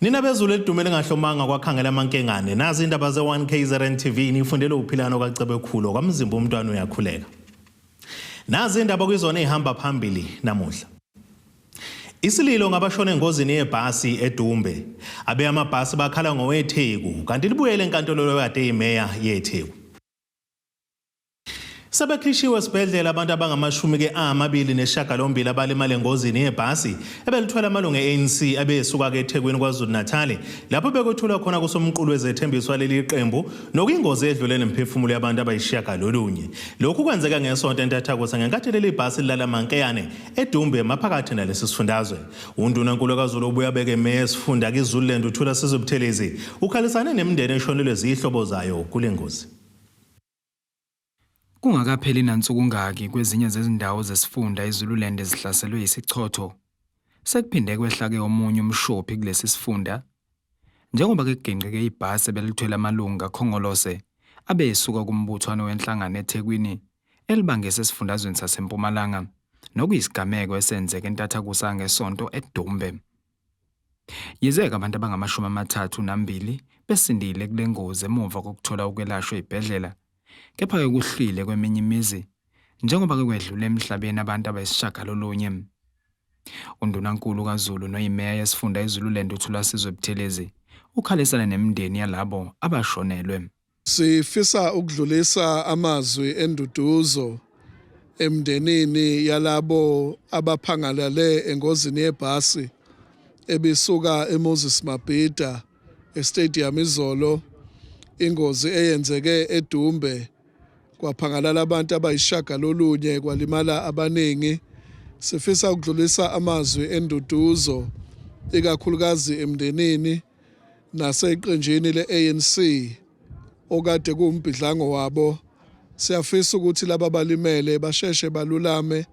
Nina bezulu elidume lingahlomanga kwakhangela amankengane. Nazi indaba ze-1 KZN TV nifundele uphilano kaCebekhulu kwamzimba umntwana uyakhuleka. Nazi indaba kwizona ezihamba phambili namuhla. Isililo ngabashona engozini yebhasi eDumbe. Abe amabhasi bakhala ngoweTheku kanti libuyele enkantolo kade imeya yeTheku. Sebekhishiwe esibhedlela abantu abangamashumi ke 28 abalimale engozini yebhasi ebelithwele amalungu e-ANC abesuka ke eThekwini KwaZulu-Natal lapho bekwethulwa khona kusomqulu wezethembiso waleli qembu nokuyingozi edlule nemphefumulo yabantu abayishiyagalolunye. Lokhu kwenzeka ngesonto entathakusa ngenkathi leli bhasi lilala mankeyane eDumbe maphakathi nalesi sifundazwe. UNdunankulu kaZulu ubuye abeke imeya yesifunda kiZululand uThulasizwe Buthelezi ukhalisane nemindeni eshonelwe zihlobo zayo kule ngozi. Kungakapheli nansuku ngaki kwezinye zezindawo zesifunda iZululand ezihlaselwe yisichotho, sekuphinde kwehla-ke omunye umshophi kulesi sifunda. Njengoba kugingqike ibhasi ebelithwele amalungu kaKhongolose abe esuka kumbuthwano wenhlangano eThekwini elibangise esifundazweni saseMpumalanga, nokuyisigameko esenzeke entathakusa ngeSonto eDumbe. Yize-ke abantu abangama-32 besindile kule ngozi emuva kokuthola ukwelashwa ezibhedlela, kepha-ke kuhlwile kweminye imizi njengoba-ke kwedlule emhlabeni abantu abayisishagalolunye. UNdunankulu kaZulu noyiMeya yesifunda iZululand uThulasizwe Buthelezi ukhalisane nemindeni yalabo abashonelwe. Sifisa ukudlulisa amazwi enduduzo emndenini yalabo abaphangalale engozini yebhasi ebisuka eMoses Mabhida eStadium izolo, ingozi eyenzeke eDumbe kwaphangalala abantu abayisishagalolunye kwalimala abaningi. Sifisa ukudlulisa amazwi enduduzo ikakhulukazi emndenini naseqenjini le-ANC okade kuwumbhidlango wabo. Siyafisa ukuthi laba balimele basheshe balulame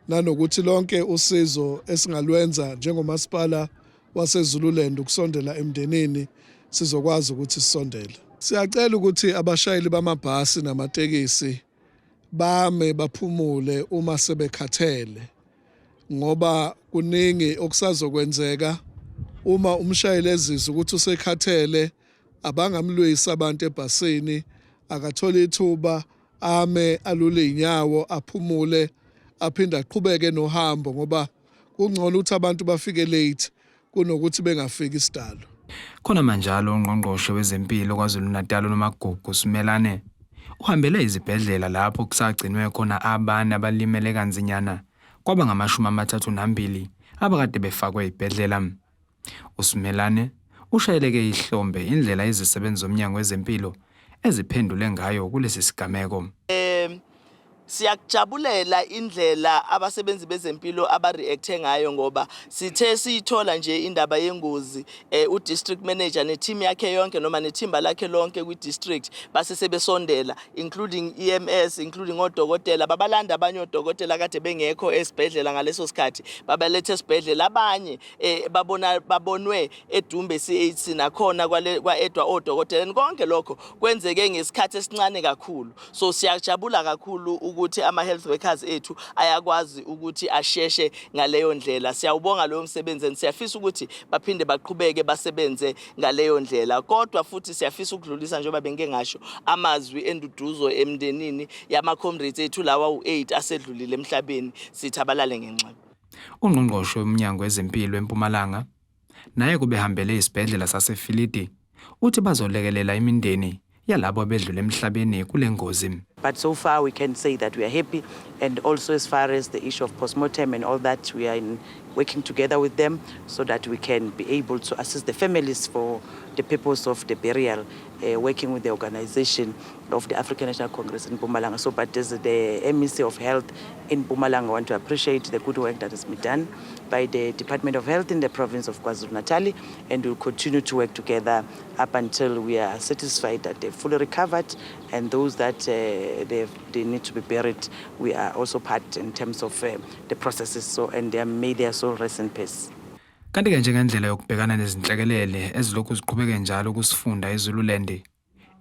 nanokuthi lonke usizo esingalwenza njengomasipala waseZululand ukusondela emndenini sizokwazi ukuthi sisondele. Siyacela ukuthi abashayeli bamabhasi namatekisi bame baphumule uma sebekhathele ngoba kuningi okusazokwenzeka uma umshayeli ezizwa ukuthi usekhathele abangamlwisi abantu ebhasini akathole ithuba ame alule inyawo aphumule aphinde aqhubeke nohambo ngoba kungcono ukuthi abantu bafike late kunokuthi bengafiki isidalo. Khonamanjalo uNgqongqoshe wezeMpilo KwaZulu-Natal uNomagugu Simelane uhambele izibhedlela lapho kusagcinwe khona abane abalimele kanzinyana kwaba ngama-32 abakade befakwe ezibhedlela. USimelane ushayeleke ihlombe indlela izisebenzi zoMnyango wezeMpilo eziphendule ngayo kulesi sigameko. Siyakujabulela indlela abasebenzi bezempilo aba-react-e ngayo ngoba sithe siyithola nje indaba yengozi u-district manager ne-team yakhe yonke noma nethimba lakhe lonke kwi-district base sebesondela, including EMS, including odokotela, babalanda abanye odokotela kade bengekho esibhedlela ngaleso sikhathi, babaletha esibhedlela. Abanye babona babonwe eDumbe CHC nakhona kwa-edwa odokotela, and konke lokho kwenzeke ngesikhathi esincane kakhulu. So siyajabula kakhulu ukuthi ama-health workers ethu ayakwazi ukuthi asheshe ngaleyo ndlela. Siyawubonga loyo msebenzi and siyafisa ukuthi baphinde baqhubeke basebenze ngaleyo ndlela. Kodwa futhi siyafisa ukudlulisa, njengoba bengike ngasho, amazwi enduduzo emndenini yama-comrades ethu lawa u-8 asedlulile emhlabeni, sithi abalale ngenxeba. UNgqongqoshe woMnyango wezeMpilo eMpumalanga naye kubehambele isibhedlela saseFilidi uthi bazolekelela imindeni yalabo abedlule emhlabeni kule ngozi. But so far we can say that we are happy, and also as far as the issue of postmortem and all that, we are working together with them so that we can be able to assist the families for the purpose of the burial, working with the organization of the African National Congress in Mpumalanga. So, but as the MEC of Health in Mpumalanga, I want to appreciate the good work that has been done by the Department of Health in the province of KwaZulu-Natal, and we'll continue to work together up until we are satisfied that they've fully recovered, and those that they need to be buried, we are also part in terms of the processes. So, and they may their soul rest in peace. Kanti-ke njengendlela yokubhekana nezinhlekelele ezilokhu ziqhubeke njalo kusifunda iZululand,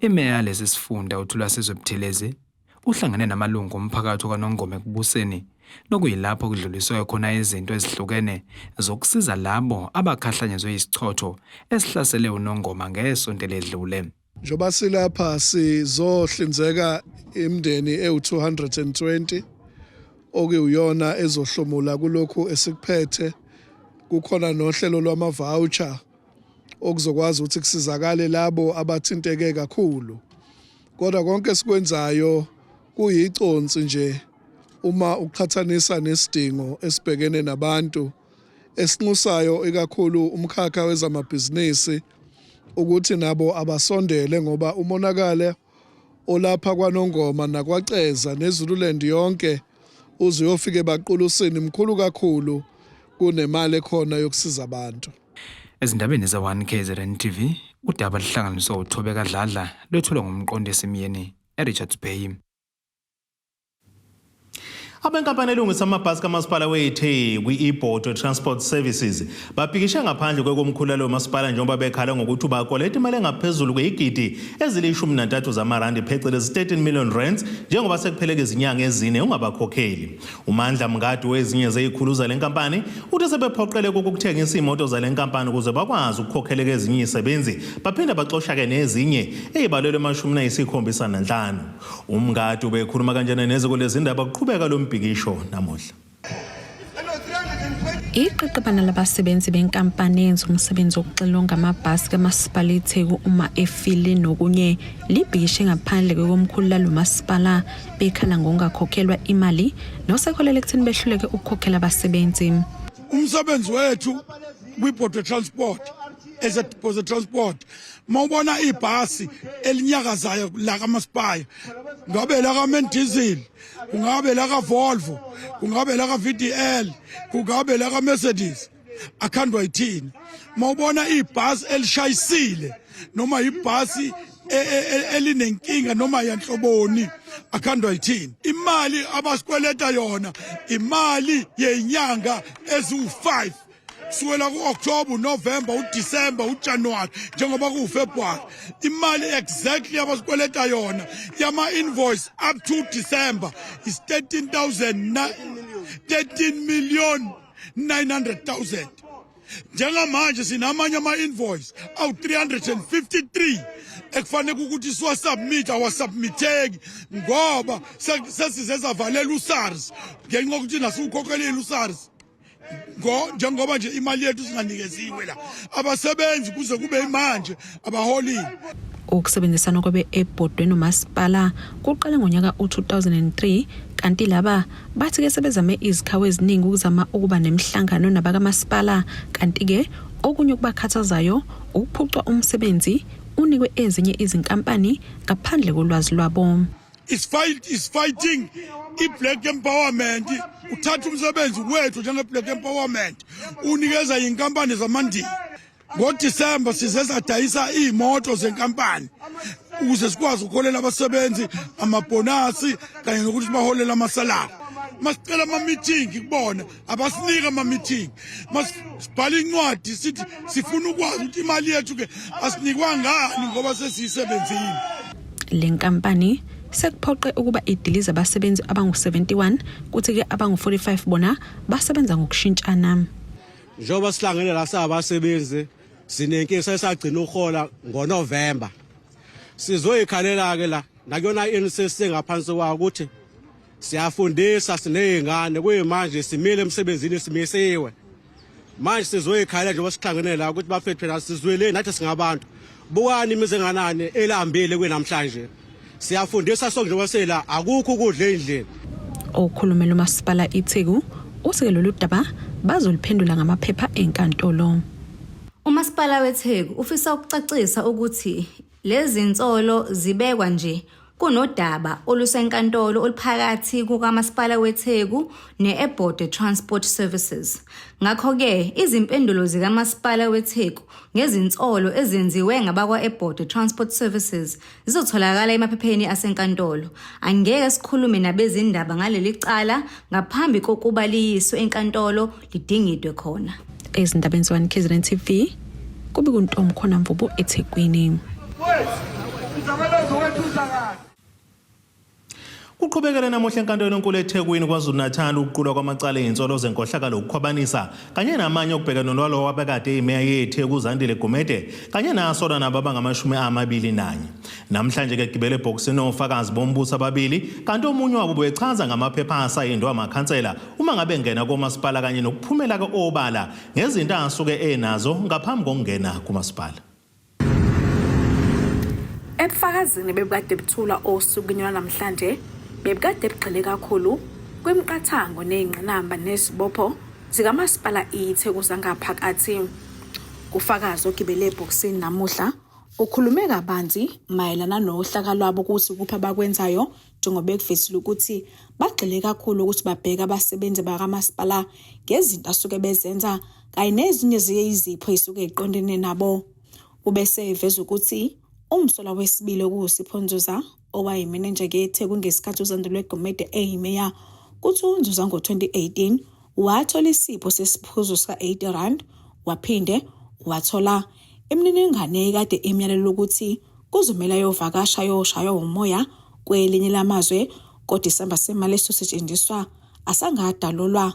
imeya yalesi sifunda uThulasizwe Buthelezi uhlangene namalungu omphakathi okaNongoma ekubuseni. nokuyilapho kudluliswe khona izinto ezihlukene zokusiza labo abakhahlanyezwe yisichotho esihlasele uNongoma ngesonto eledlule. Njengoba silapha sizohlinzeka imindeni ewu-220 okuyiyona ezohlomula kulokhu esikuphethe. Kukhona nohlelo lwama-voucher okuzokwazi ukuthi kusizakale labo abathinteke kakhulu. Kodwa konke esikwenzayo kuyiconsi nje uma uqhathanisa nesidingo esibhekene nabantu esinxusayo ikakhulu umkhakha wezamabhizinisi ukuthi nabo abasondele ngoba umonakalo olapha kwaNongoma nakwaCeza neZululand yonke uze uyofika ebaqulusini mkhulu kakhulu kunemali ekhona yokusiza abantu. Ezindabeni ze-1 KZN TV, udaba luhlanganiswe uThobeka Dladla lwethulwa ngumqondisi Myeni eRichards Bay. Abenkampani elungisa amabhasi kamasipala weTheku i-Ibhodwe Transport Services babhikishe ngaphandle kwekomkhulu lalo masipala njengoba bekhala ngokuthi ubakweleta imali engaphezulu kweyigidi ezilishumi nantathu zamarandi phecelezi 13 million rands njengoba sekupheleke izinyanga ezine ungabakhokheli. UMandla Mngadi wezinye zezikhulu zale nkampani uthi sebephoqeleke ukuthengisa iy'moto zale nkampani ukuze bakwazi ukukhokheleka ezinye iy'sebenzi baphinde baxosha-ke nezinye ey'balelwe emashumi ayisikhombisa nanhlanu. UMngadi ubekhuluma kanjena neziko lezindaba kuqhubeka lo mbhikisho namuhla. Iqeqebana labasebenzi benkampani eyenza umsebenzi wokuxilonga amabhasi kamasipala iTheku uma efile nokunye libhikishe ngaphandle kwekomkhulu lalo masipala bekhala ngokungakhokhelwa imali nosekholela ekutheni behluleke ukukhokhela abasebenzi. Umsebenzi wethu kwi-Ibhodwe Transport, as a Ibhodwe Transport, mawubona ibhasi elinyakazayo la kamasipala, ngabe la ka-MAN Diesel, kungabe la ka-Volvo, kungabe la ka-VDL, kungabe la ka-Mercedes, akhandwa yithina. Mawubona ibhasi elishayisile noma ibhasi elinenkinga noma yanhloboni, akhandwa yithina. Imali abasikweleta yona imali yenyanga eziwu-5 kusukela ku-October, uNovember, uDecember, uJanuary, njengoba kuwuFebruary. Imali exactly abasikweleta yona yama-invoice up to December is 13,000, 13 million 900,000. Njengamanje sinamanye ama-invoice awu-353 ekufanele ukuthi siwasubmit, awasubmitheki ngoba sesize savalela uSARS ngenxa yokuthi nasiwukhokhelile uSARS ngo njengoba nje imali yethu singanikeziwe la abasebenzi kuze kube imanje abaholile. Ukusebenzisana kwabe ebhodwe nomasipala kuqale ngonyaka u-2003, kanti laba bathi-ke sebezame izikhawu eziningi ukuzama ukuba nemihlangano nabakamasipala, kanti-ke okunye okubakhathazayo ukuphucwa umsebenzi unikwe ezinye izinkampani ngaphandle kolwazi lwabo. Is fighting i-black empowerment. Uthatha umsebenzi wethu njenge-black empowerment, unikeza yinkampani zamandiya. NgoDisemba size sadayisa iy'moto zenkampani ukuze sikwazi ukuholela abasebenzi amabhonasi kanye nokuthi sibaholele amasalari. Masicela ama-meeting kubona, abasinika ama-meeting. Masibhala incwadi sithi sifuna ukwazi ukuthi imali yethu-ke asinikwa ngani ngoba sesiyisebenzile. Le nkampani sekuphoqe ukuba idilize abasebenzi abangu-71, kuthi-ke abangu-45 bona basebenza ngokushintshana. Njengoba sihlangene la sabasebenzi, sinenkinga, sesagcina uhola ngoNovember. Sizoyikhalela ke la nakuyona i-NCC ngaphansi kwayo ukuthi siyafundisa, siney'ngane, kuyimanje simile emsebenzini, simisiwe. Manje sizoyikhalela njengoba sihlangene la ukuthi bafethu phela sizweleni nathi singabantu. Bukani imizi enganani elambile kwenamhlanje. Siyafundisa sonke njengoba sela, akukho ukudla ey'ndlini. Okhulumela umasipala iTheku uthi-ke lolu daba bazoliphendula ngamaphepha enkantolo. Umasipala weTheku ufisa ukucacisa ukuthi lezi zinsolo zibekwa nje kunodaba olusenkantolo oluphakathi kukamasipala weTheku ne-Ebhodwe Transport Services. Ngakho-ke izimpendulo zikamasipala weTheku ngezinsolo ezenziwe ngabakwa-Ebhodwe Transport Services zizotholakala emaphepheni asenkantolo. Angeke sikhulume nabezindaba ngaleli cala ngaphambi kokuba liyiswe enkantolo lidingidwe khona. Ezindabeni ze-1 KZN TV, kube kuntomkhona Mvubu eThekwini. Kuqhubekele namuhla enkantolo enkulu eThekwini KwaZulu-Natal ukuqulwa kwamacala ezinsolo zenkohlakalo ukukhwabanisa kanye namanye okubhekene nalowo abekade eyimeya yeTheku uZandile Gumede kanye nasolwa nabo abangamashumi amabili nanye. Namhlanje ke gibele ebhokisini ofakazi bombuso ababili kanti omunye wabo bechaza ngamaphepha asayindwa amakhansela uma ngabe ngena komasipala kanye nokuphumela ke obala ngezinto asuke enazo ngaphambi kokungena kumasipala. Ebufakazini bebukade buthulwa osukwini lwanamhlanje bebukade bugxile kakhulu kwimiqathango nezingqinamba nezibopho zikamasipala iTheku zangaphakathi. Kufakazi ogibele ebhokisini namuhla ukhulume kabanzi mayelana nohlaka lwabo ukuthi kuphi abakwenzayo njengoba ekuvezile ukuthi bagxile kakhulu ukuthi babheke abasebenzi bakamasipala ngezinto asuke bezenza kanye nezinye ziyizipho ezisuke ziqondene nabo. Ubese eveza ukuthi umsolwa wesibili okuwuSipho Nzuza owayimenenja yeTheku ngesikhathi uZandile Gumede eyimeya kuthi uNzuza ngo-2018 wathola isipho sesiphuzo sika-80 rand waphinde wathola imininingwane eyayikade imyalela ukuthi kuzomele ayovakasha ayoshaywa umoya kwelinye lamazwe kodwa isamba semali esizosetshenziswa asangadalulwa.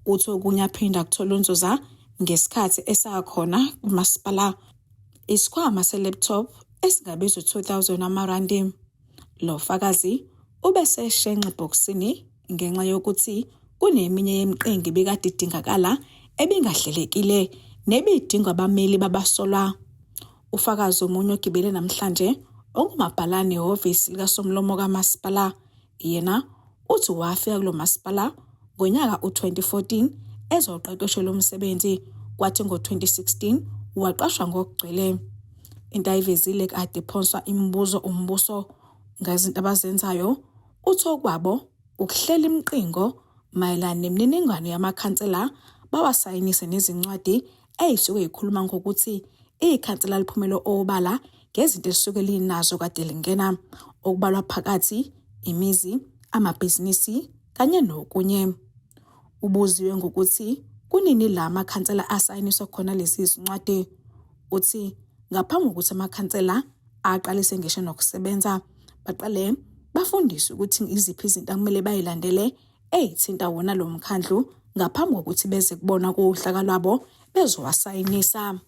Uthi okunye aphinda akuthola uNzuza ngesikhathi esakhona kumasipala isikhwama se-laptop esingabiza u-2000 amarandi. Lo fakazi ubeseshenxa ebhokisini ngenxa yokuthi kuneminye yemiqingi ebikade idingakala ebingahlelekile nebidingwa abameli babasolwa. Ufakazi omunye ogibele namhlanje ongumabhalane ehhovisi likasomlomo kamasipala yena uthi wafika kulo masipala ngonyaka u-2014 ezoqeqeshelwa umsebenzi kwathi ngo-2016 waqashwa ngokugcwele. Into ayivezile kade iphonswa imibuzo umbuso ngezinto abazenzayo uthi okwabo ukuhlela imiqingo mayelana nemininingwane yamakhansela bawasayinise nezincwadi ey'suke y'khuluma ngokuthi ikhansela liphumele obala ngezinto elisuke linazo kade lingena okubalwa phakathi imizi, amabhizinisi kanye nokunye. Ubuziwe ngokuthi kunini la makhansela asayiniswa khona lezi zincwadi. Uthi ngaphambi kokuthi amakhansela aqalise ngisho nokusebenza baqale bafundiswe ukuthi iziphi izinto akumele bayilandele ey'thinta wona lo mkhandlu ngaphambi kokuthi beze kubona kuhlaka lwabo bezowasayinisa.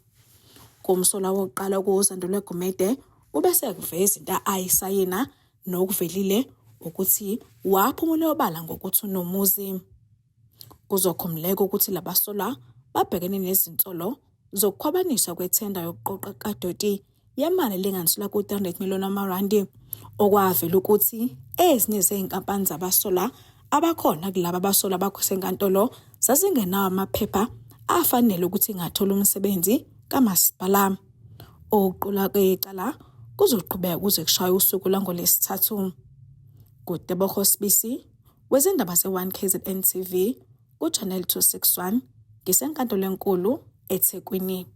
Kumsolwa wokuqala okuwuZandile Gumede ubese kuveza into ayisayina nokuvelile ukuthi waphumula obala ngokuthi unomuzi. Kuzokhumbuleka ukuthi labasolwa babhekene nezinsolo zokukhwabaniswa kwethenda yokuqoqa kadoti yemali elinganiselwa ku-300 million amarandi okwavela ukuthi ezinye zezinkampani zabasolwa abakhona kulaba abasolwa abasenkantolo zazingenawo amaphepha afanele ukuthi ingathola umsebenzi kamasipala. Ukuqulwa kwecala kuzoqhubeka kuze kushaye usuku lwangolwesithathu. Kutebogo Sibisi wezindaba ze-1 KZN TV ku-Channel 261 ngisenkantolo enkulu eThekwini.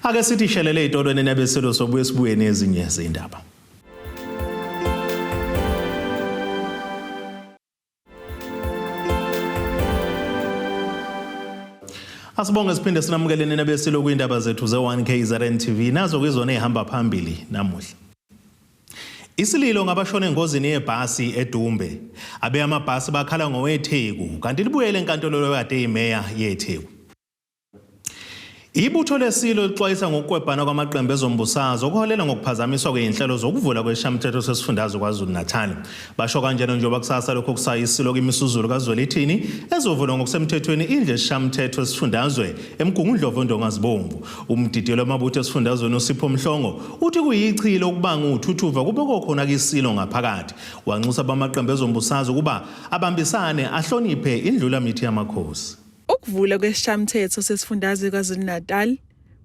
Ake sithi shelele ey'tolweni nabesilo sobuye sibuye nezinye zey'ndaba. Asibonge siphinde sinamukele nina besilo kwindaba zethu ze-1 KZN TV nazo kuyizona ezihamba phambili namuhla. Isililo ngabashona engozini yebhasi eDumbe. Abe amabhasi bakhala ngoweTheku kanti libuyele enkantolo ekade imeya yeTheku. Ibutho lesilo lixwayisa ngokukwebhana kwamaqembu ezombusazwe okuholela ngokuphazamiswa kwey'nhlelo zokuvula kwesishamthetho sesifundazwe KwaZulu-Natal. Basho kanjena njengoba kusasa lokho kusaya isilo kwiMisuzulu kaZwelithini ezovulwa ngokusemthethweni indlu yesishamthetho esifundazwe eMgungundlovu eNdongazibomvu. Umdidiyeli wamabutho esifundazweni uSipho Mhlongo uthi kuyichilo ukubanga uthuthuva kube kokhona kisilo ngaphakathi. Wanxusa abamaqembu ezombusazwe ukuba abambisane ahloniphe indlulamithi yamakhosi. Ukuvula kwesishamthetho sesifundazwe KwaZulu-Natal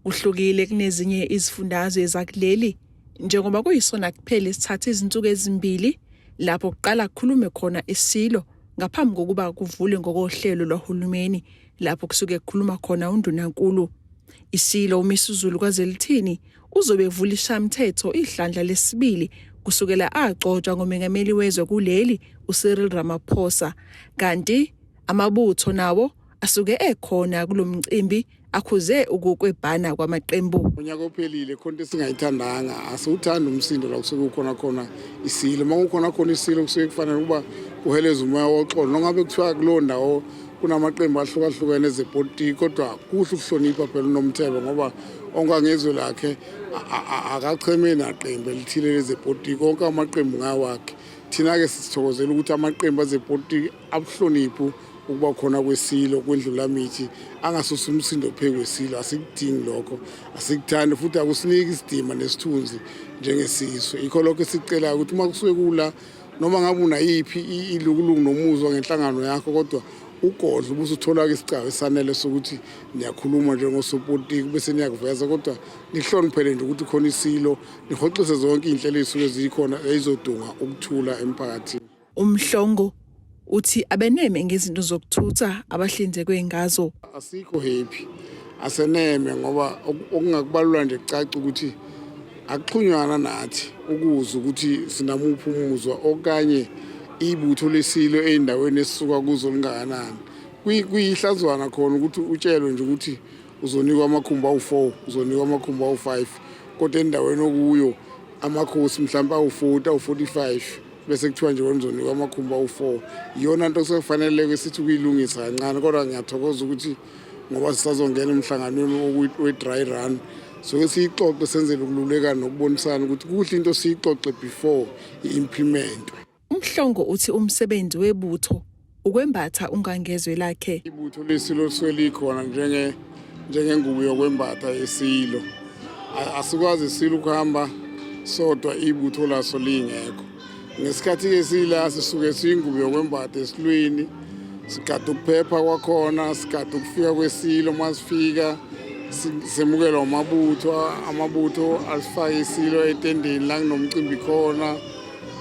kuhlukile kunezinye izifundazwe zakuleli njengoba kuyisona kuphela esithatha izinsuku ezimbili lapho kuqala kukhulume khona iSilo ngaphambi kokuba kuvule ngokohlelo lwahulumeni lapho kusuke kukhuluma khona undunankulu. Isilo uMisuzulu kaZwelithini uzobe evula ishamthetho ihlandla lesibili kusukela agcotshwa ngumengameli wezwe kuleli uCyril Ramaphosa kanti amabutho nawo asuke ekhona kulo mcimbi. akhuze ukukwebhana kwamaqembu. Unyaka ophelile khona into esingayithandanga, asiwuthandi umsindo la kusuke kukhona khona isilo. Uma kukhona khona isilo kusuke kufanele ukuba kuheleze umoya woxolo, nongabe kuthiwa kulowo ndawo kunamaqembu ahlukahlukene ezepolitiki, kodwa kuhle ukuhlonipha phela uNomthebe ngoba ongangezwe lakhe akacheme naqembu elithile lezepolitiki, onke amaqembu ngawakhe. Thina-ke sithokozela ukuthi amaqembu azepolitiki abuhloniphe ukuba khona kwesilo kwendlulamithi, angasusa umsindo phezu kwesilo. Asikudingi lokho, asikuthandi futhi akusiniki isidima nesithunzi njengesizwe. Yikho lokho esicelayo ukuthi uma kusuke kula noma ngabe unayiphi ilukuluku nomuzwa ngenhlangano yakho, kodwa ugodla ubusuthola-ke isigcawu esanele sokuthi niyakhuluma njengosopolitiki bese niyakuveza, kodwa nihloniphele nje ukuthi khona isilo, nihoxise zonke iy'nhlelo ey'suke zikhona ey'zodunga ukuthula emphakathini. UMhlongo uthi abeneme ngezinto zokuthutha abahlinzekwe ngazo. Asikho happy, aseneme ngoba okungakubalula nje kucaca ukuthi akuxhunywana nathi ukuze ukuthi sinamuphi umuzwa okanye ibutho lesilo ey'ndaweni esisuka kuzo lingakanani. Kuyihlazwana khona ukuthi utshelwe nje ukuthi uzonikwa amakhumbi awu-4, uzonikwa amakhumbi awu-5, kodwa endaweni okuyo amakhosi mhlawumpe awu-40, awu-45, bese kuthiwa nje wena uzonikwa amakhumbi awu-4. Iyona nto sekufanele-ke sithi ukuyilungisa kancane, kodwa ngiyathokoza ukuthi ngoba sisazongena emhlanganweni we-dry run, soke siyixoxe senzele ukululekana nokubonisana ukuthi kuhle into siyixoxe before i-implementwe. UMhlongo uthi umsebenzi webutho ukwembatha ungangezwe lakhe. Ibutho lesilo lisuke likhona njengengubo yokwembatha yesilo. Asikwazi isilo ukuhamba sodwa ibutho laso lingekho. Ngesikhathi-ke sila sisuke siyingubo yokwembatha esilweni, sigada ukuphepha kwakhona, sigada ukufika kwesilo. Uma sifika semukelwa amabutho, amabutho asifake isilo etendeni la kunomcimbi khona,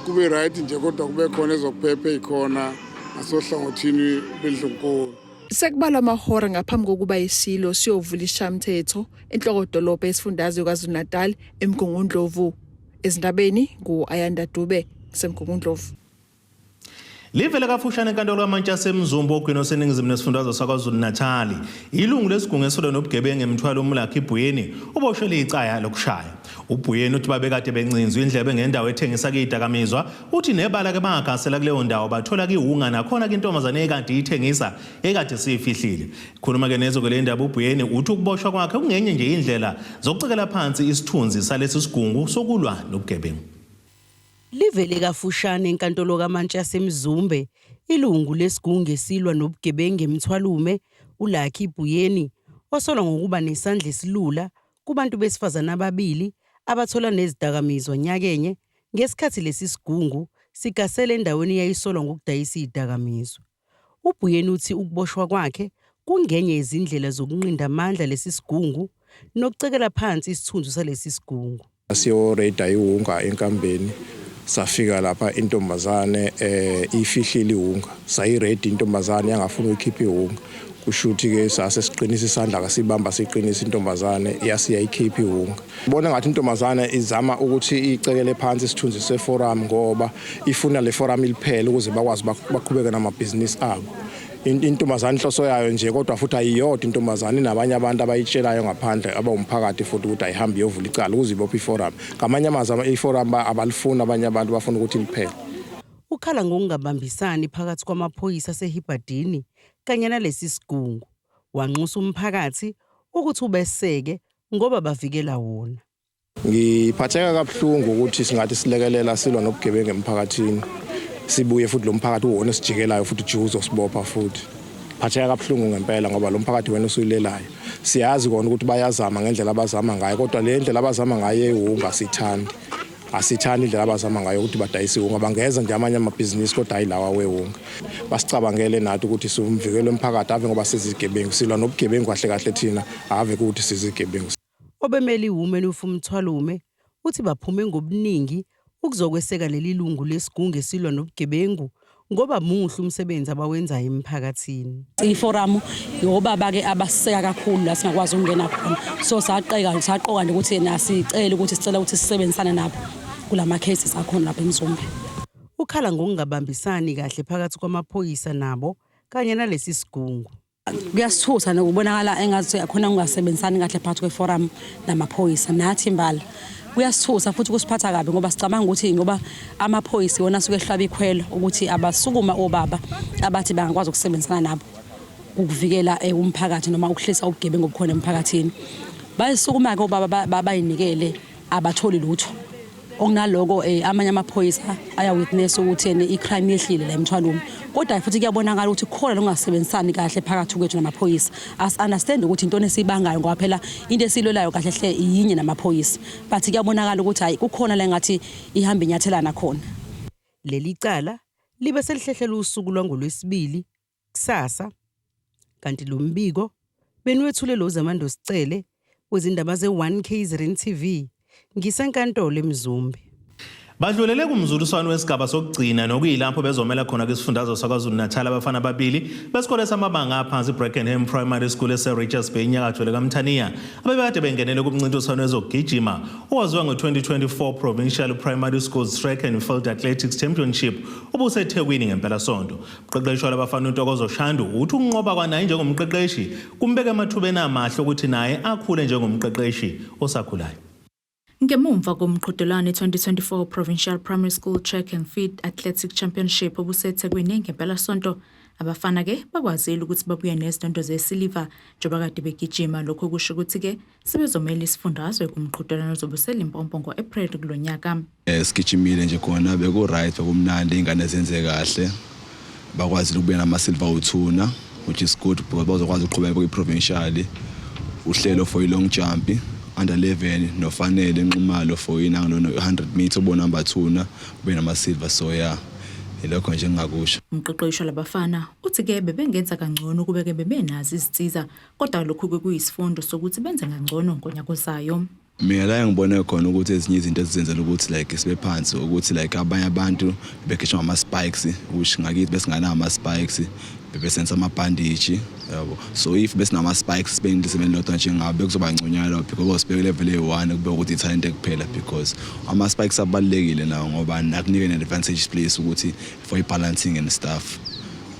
kube right nje, kodwa kube khona ezokuphepha ey'khona ngasohlangothini bendlunkulu. Sekubalwa amahora ngaphambi kokuba isilo siyovula isishayamthetho enhlokodolobha yesifundazwe KwaZulu-Natal eMgungundlovu. Ezindabeni ngu-Ayanda Dube semgungundlovu. Livele kafushane enkantolo kamantshi yaseMzumbe ogwini oseningizimu nesifundazwe saKwaZulu-Natali. Ilungu lesigungu esilwa nobugebengu emthwalo uMulakhi Bhuyeni uboshelwe icala lokushaya. UBhuyeni uthi babekade bencinzwe indlebe ngendawo ethengisa kiyidakamizwa, uthi nebala ke bangagasela kuleyo ndawo bathola kiwunga nakhona ke intombazane ekade iyithengisa ekade siyifihlile. Khuluma ke nezwe kule ndaba uBhuyeni uthi ukuboshwa kwakhe kungenye nje indlela zokucekela phansi isithunzi salesi sigungu sokulwa nobugebengu. Livele kafushane enkantolo kamantshi yaseMzumbe ilungu lesigungu esilwa nobugebengu eMthwalume uLucky Buyeni osolwa ngokuba nesandla esilula kubantu besifazane ababili abathola nezidakamizwa nyakenye ngesikhathi lesi sigungu sigasela endaweni eyayisolwa ngokudayisa izidakamizwa. UBuyeni uthi ukuboshwa kwakhe kungenye yezindlela zokunqinda amandla lesi sigungu nokucekela phansi isithunzi salesi sigungu. Siyoreyida iwunga enkambeni, safika lapha intombazane ifihlile iwunga, sayireyida intombazane yangafuna ukuyikhipha iwunga. Kusho ukuthi-ke sase siqinisa isandla kasibamba siqinisa intombazane yasiyayikhipha iwunga. Bona ngathi intombazane izama ukuthi icekele phansi isithunzi seforum ngoba ifuna le forum iliphele ukuze bakwazi baqhubeke namabhizinisi abo. Intombazane inhloso yayo nje, kodwa futhi ayiyodwa intombazane, inabanye abantu abayitshelayo ngaphandle abawumphakathi futhi ukuthi ayihambe iyovula icala ukuze ibophe iforum. Ngamanye amazwi iforum abalifuni abanye abantu, bafuna ukuthi liphele. Ukhala ngokungabambisani phakathi kwamaphoyisa aseHibberdene kanye nalesi sigungu, wanxusa umphakathi ukuthi ubeseke ngoba bavikela wona. Ngiphatheka kabuhlungu ukuthi singathi silekelela silwa nobugebengu emphakathini, sibuye futhi lo mphakathi uwona esijikelayo futhi ujike uzosibopha futhi. Phatheka kabuhlungu ngempela ngoba lo mphakathi wena usuyilelayo. Siyazi kona ukuthi bayazama ngendlela abazama ngayo, kodwa le ndlela abazama ngayo ewunga asithandi. Asithandi indlela abazama ngayo ukuthi badayise iwunga, bangeza nje amanye amabhizinisi kodwa hayi lawa wewunga. Basicabangele nathi ukuthi siwumvikelo emphakathi, ave ngoba sizigebengu, silwa nobugebengu kahle kahle thina, ave ukuthi sizigebengu. Obemele iWomen of Umthwalume uthi baphume ngobuningi ukuzokweseka leli lungu lesigungu esilwa nobugebengu ngoba muhle umsebenzi abawenzayo emphakathini. Iforamu yobaba-ke abasiseka kakhulu la singakwazi ukungena khona, so saqeka saqoka nje ukuthi nasicele ukuthi sicela ukuthi sisebenzisane nabo kulama cases akhona lapha eMzumbe. Ukhala ngokungabambisani kahle phakathi kwamaphoyisa nabo kanye nalesi sigungu. Kuyasithusa nokubonakala engathi akhona ungasebenzisani kahle phakathi kweforum namaphoyisa nathi imbala. Kuyasithusa futhi kusiphatha kabi ngoba sicabanga ukuthi ngoba amaphoyisa iwona asuke ehlaba ikhwelo ukuthi abasukuma obaba abathi bangakwazi ukusebenzisana nabo ukuvikela eh, umphakathi noma ukuhlisa ubugebengu obukhona emphakathini. Bayisukuma-ke obaba bayinikele abatholi lutho. Okunaloko eh, amanye amaphoyisa aya-witness ukuthi ene i-crime yehlile la eMthwalume kodwa futhi kuyabonakala ukuthi kukhona nokungasebenzisani kahle phakathi kwethu namaphoyisa. Asi-understand ukuthi intoni esiyibangayo ngoba phela into esiyilwelayo kahle hle yinye namaphoyisa, but kuyabonakala ukuthi hhayi kukhona la engathi ihamba inyathelana khona. Leli cala libe selihlehlelwa usuku lwangoLwesibili, kusasa. Kanti lo mbiko beniwethulelwa uZamando Sicele wezindaba ze-1 KZN TV ngisenkantolo eMzumbe. Badlulele kumzuliswano wesigaba sokugcina nokuyilapho bezomela khona kwisifundazwe saKwaZulu-Natal abafana ababili besikole samabanga aphansi iBrackenham Primary School eseRichards Bay enyakatho likaMthaniya abebekade bengenele kumncintiswano wezokugijima owaziwa ngo-2024 Provincial Primary Schools Track and Field Athletics Championship obuseThekwini ngempelasonto. Umqeqeshi walabafana uNtokozo Shandu uthi ukunqoba kwanaye njengomqeqeshi kumbeka emathubeni amahle ukuthi naye akhule njengomqeqeshi osakhulayo. Ngemumva komqhudelwano i-2024 Provincial Primary School Track and Field Athletic Championship obuseThekwini ngempelasonto, abafana-ke bakwazile ukuthi babuye nezindondo zesiliva njengoba kade begijima. Lokhu kusho ukuthi-ke sebezomela isifundazwe kumqhudelwano ozobe useLimpopo ngo-Ephreli kulo nyaka. Eh, sigijimile nje khona beku-right bekumnandi iy'ngane zenze kahle bakwazile ukubuya nama-silver uthuna which is good because bazokwazi ukuqhubeka kwi-provincial uhlelo for i-long jump under 11 nofanele nxumalo for inango no-100 meter ubo number 2 na ube nama-silver so yeah ilokho nje engingakusho. Umqeqeshi walabafana uthi-ke bebengenza kangcono ukube-ke bebenazo izinsiza kodwa lokhu-ke kuyisifundo sokuthi benze kangcono ngonyaka ozayo. Mina la engibone khona ukuthi ezinye izinto esizenzela ukuthi like sibe phansi ukuthi like abanye abantu bekhishwa ngama-spikes which ngakithi besinganawo ama-spikes bebesenza amabhandishi yabo so if besinama-spikes sibe indlisemeni lodwa njengabe bekuzoba ngconywana because sibeke level eyi-one kube ukuthi ithalente kuphela because ama-spikes abalulekile nawo ngoba nakunike ne-advantage place ukuthi for i-balancing and stuff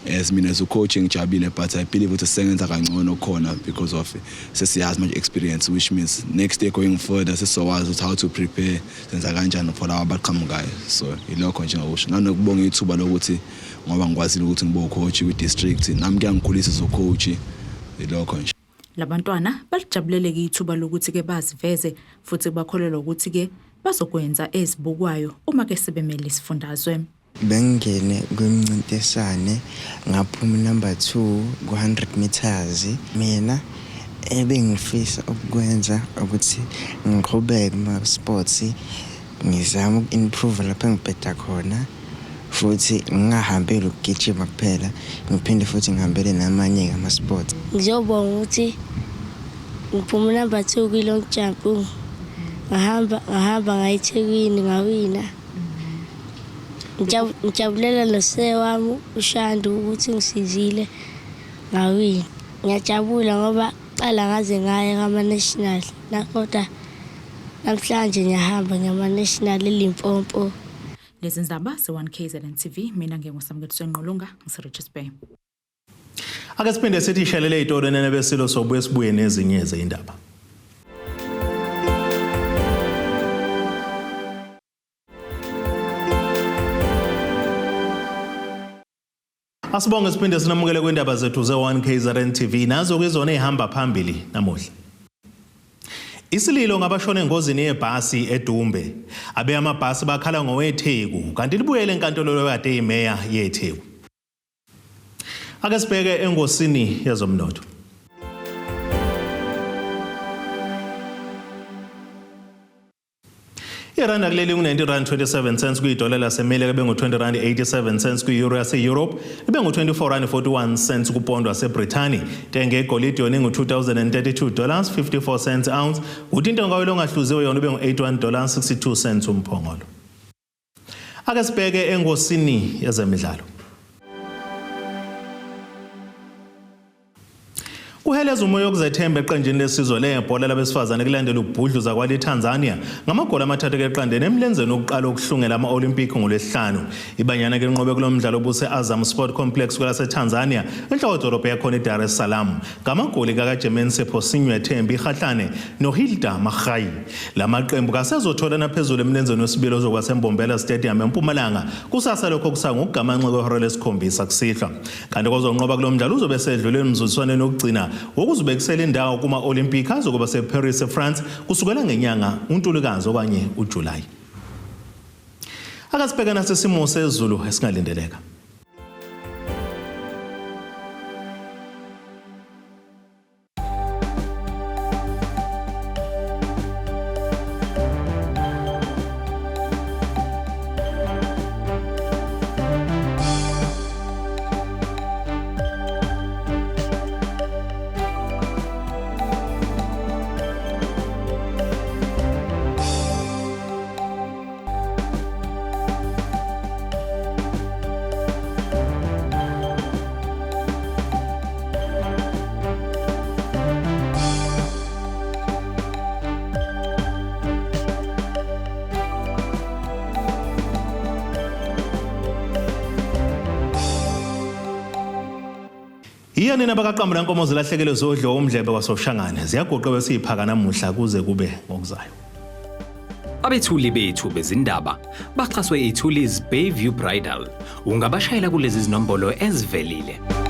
as mina as ucoach ngijabulile but I believe ukuthi sengenza kangcono khona because of sesiyazi manje experience which means next year going further sesizowazi ukuthi how to prepare senza kanjani for laba abaqhamukayo so ilokho nje ngakusho nanokubonga ithuba lokuthi ngoba ngikwazile ukuthi ngibe ucoach kwi-district nami kuyangikhulisa as ucoach ilokho nje. Labantwana balijabulele-ke ithuba lokuthi-ke baziveze futhi bakholelwa ukuthi-ke bazokwenza ezibukwayo uma-ke sebemele isifundazwe. Bengingene kwimncintiswane ngaphuma unumber 2 ku-100 meters. Mina ebengifisa ukukwenza ukuthi ngiqhubeke kuma-sports ngizame uku-improve lapho engibheda khona futhi ngingahambeli ukugijima kuphela ngiphinde futhi ngihambele namanye-ke ama-sports. Ngizobonga ukuthi ngiphume unumber 2 kwi-long jump ngahamba ngahamba ngaya eThekwini ngawina. Ngijabulela nosese wami uShandu ukuthi ngisizile ngawina. Ngiyajabula ngoba kuqala ngaze ngaya kwama-national kodwa namhlanje ngiyahamba ngiyama-national eLimpopo. Lezi ndaba ze-1 KZN TV mina nginguSamkeliso Ngqulunga ngise-Richards Bay. Ake siphinde sithi shelele izitolo nene besilo sobuye sibuye nezinye zezindaba. Asibonge siphinde sinamukele kwindaba zethu ze-1 KZN TV nazo kuyizona ezihamba phambili namuhla. Isililo ngabashone engozini yebhasi eDumbe. Abe amabhasi bakhala ngoweTheku kanti libuyele enkantolo ekade imeya yeTheku. Ake sibheke engosini yezomnotho. Iranda kuleli ngu-90 rand 27 cents kuyidola laseMelika ibe ngu-20 rand 87 cents kwi-euro yase-Europe ibe ngu-24 rand 41 cents kupondo waseBrithani. Intengo yegolide yona ingu-2032 dollars 54 cents ounce kuthi intengo kawoyela ongahluziwe yona ube ngu-81 dollars 62 cents umphongolo. Ake sibheke engosini yezemidlalo. Kuheleza umoya wokuzethemba eqenjini lesizwe lebhola labesifazane kulandela ukubhudluza kwale Tanzania ngamagoli 3 eqandeni emlenzeni wokuqala ukuhlungela ama-Olympic ngoLwesihlanu. IBanyana ke inqobe kulo mdlalo obuse-Azam Sport Complex kwelase-Tanzania enhlokodolobha yakhona iDar es Salaam ngamagoli kaKajermaine Sephosinywe Thembi Kgatlane noHilda Magayi. La maqembu kasezotholana phezulu emlenzeni wesibili ozokuba seMbombela Stadium eMpumalanga kusasa lokho kusangokugamanxa kwehora lesikhombisa kusihlwa. Kanti kozonqoba kulo mdlalo uzobe sedlule emzuliswaneni wokugcina wokuzibekisela indawo kuma-Olympic azokuba seParis eFrance kusukela ngenyanga uNtulikazi okanye uJulayi. Akasibhekana sesimo sezulu esingalindeleka. Iya nina bakaqambu lankomo zilahlekelwe zodliwa umdlebe wasoshangane ziyagoqwa besiyiphaka namuhla kuze kube ngokuzayo. Abethuli bethu bezindaba baxhaswe iThulis Bayview Bridal. Ungabashayela kulezi zinombolo ezivelile.